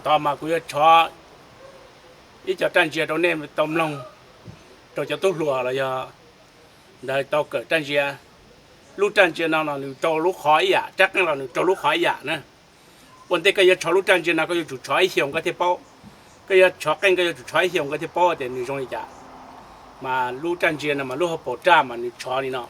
Thaum mas kuv yuav tshov ib co raj ntsia rau nej tau mloog, rau cov tub hluas los yog ntawd tau kawm raj ntsia. Lub raj ntsia no los nws rau lub qhov ib yam, rab qeej los nws rau lub qhov ib yam na. Ua ntej koj yuav tshov lub raj ntsia no koj yuav tsum tshov ib xyoos koj thiaj paub. Koj yuav tshov qeej koj yuav tsum tshov ib xyoos koj thiaj paub tias nws zoo li cas. Mas lub raj ntsia no mas lub hauv paus raj mas nws tshov li no.